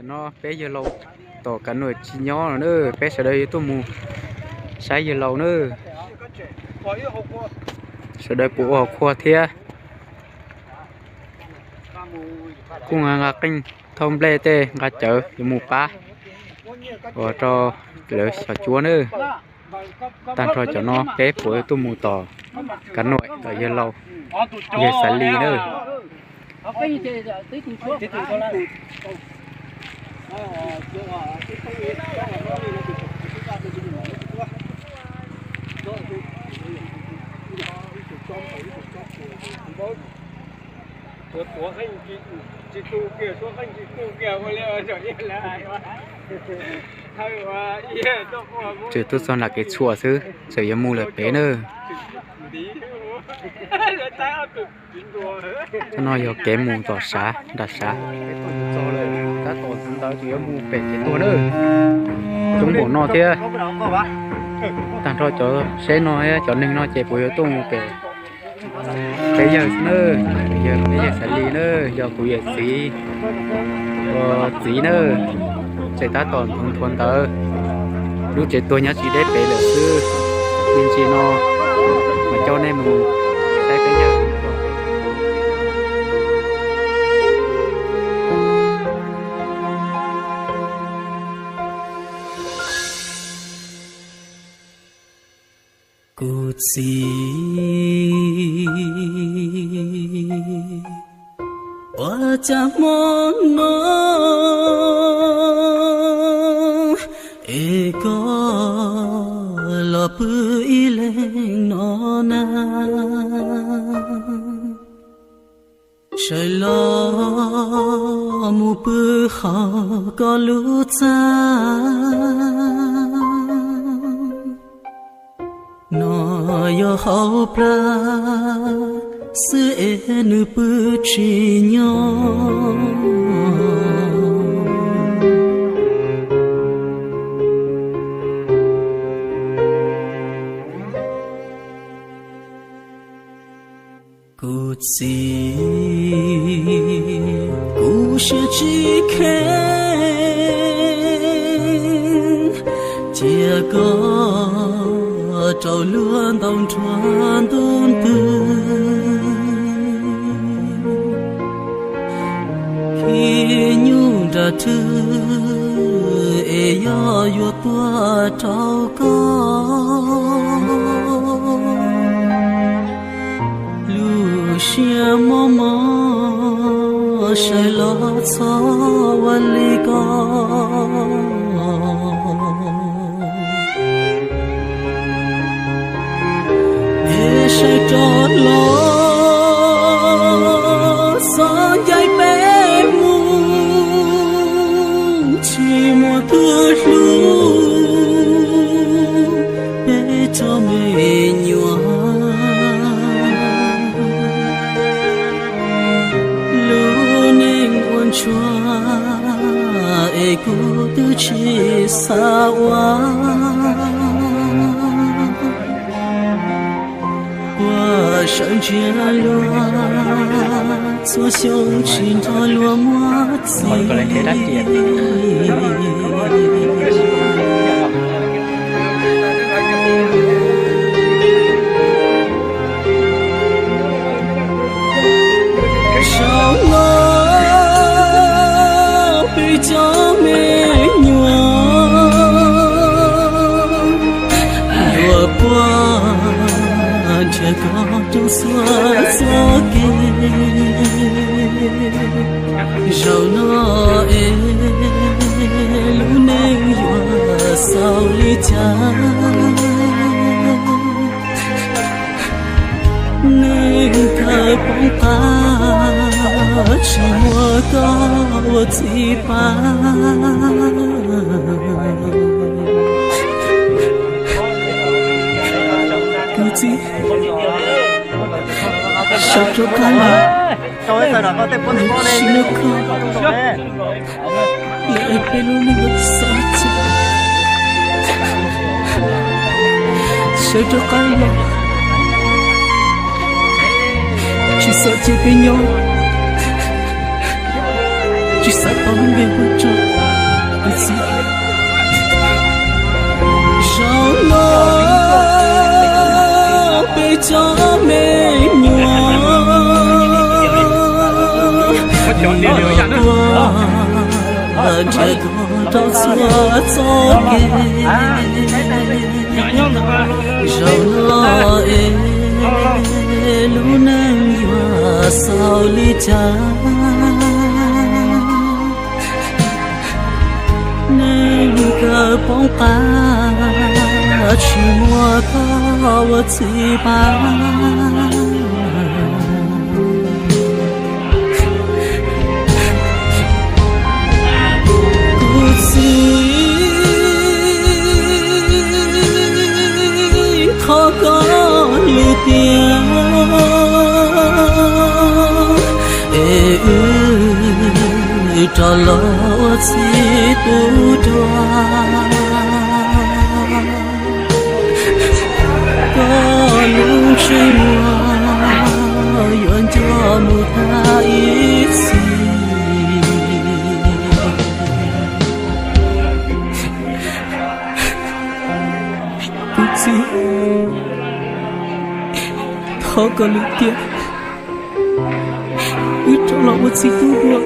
Tam no peb yawg laus tom Kav Nuam tsis nyob no na, peb sawv daws yuav tuaj mus saib yawg laus na. Sawv daws puas ua hauv qhua thiab. Kuj nqa qeej thauj nplej tej nqa cawv yuav mus pab ua rau lawv xyov cuab na. Tag nrho cov no peb puas yuav tuaj mus tom Kav Nuam tom yawg laus, yawg Xav Lis na. Tseem tuaj txog nram kev tshuam xwb, tseem yuav mus lawm pem na. Tam no yog kev mus tom sav nram sav. Tab tom ntawd tseem yuav mus pem kev tuag na. Coob npaum no thiab. Tag nrho cov seb no thiab cov neeg no ces puas yuav tuaj mus pem peb yawg xwb na. Yog peb yawg Xav Lis na, yog kuv yawm txiv, kuv txiv na. Tseem tab tom nthuav nthuav ntawv, lub tsev tuag nyob tsis deb pem lawm xwb. Me ntsis no mas coj nej mus saib peb yawg. Kuv txiv, ua cas hmo no es koj los pw ib leeg no na? Sawv los mus pw hauv koj lub txaj. No yog hauv plag xwb es nws pw tsis nyob. Kuv txiv, kuv siab tsis kheev, cia koj rau luag ntaus nruab ntuj ntws. Khib nyuj nram rwg es yog yuav tuaj rau koj. Lub siab mob mob sawv los txhob ua li ko. Es sawv rov los txhob ncaim peb mus, tsis muaj tus hlub peb cov me nyuam. Lub neej ua ntsuag es kuv twb tsis xav ua. Puas sawv ntsia luag txhua xyoo tsis nrog luag muaj txiv. Saum no peb cov me nyuam yuav puag nrhiav koj rau txhua txoj kev. Zaum no es lub neej yuav xaus li cas? Neeg kawg poob qab tsis muaj koj ua txiv pab. Kuv txiv, sawv rov qab los, sim no koj lawv es peb lub neej xav ces, sawv rov qab los, tsis xav cia peb nyob, tsis xav tau lub npe hu tso. Tuaj nrhiav tuaj rau txhua txoj kev, zaum no es lub neej yuav xaus li cas? Neeg kawg poob qab, tsis muaj koj ua txhib pab. Kuv txiv, thov koj lwm tiam es wb rov los ua txhib tub dua. Koj lub ntsej muag yuav nco mus tag ib txhis. Kuv txiv, thov koj lwm tiam wb rov los ua txhib tub dua.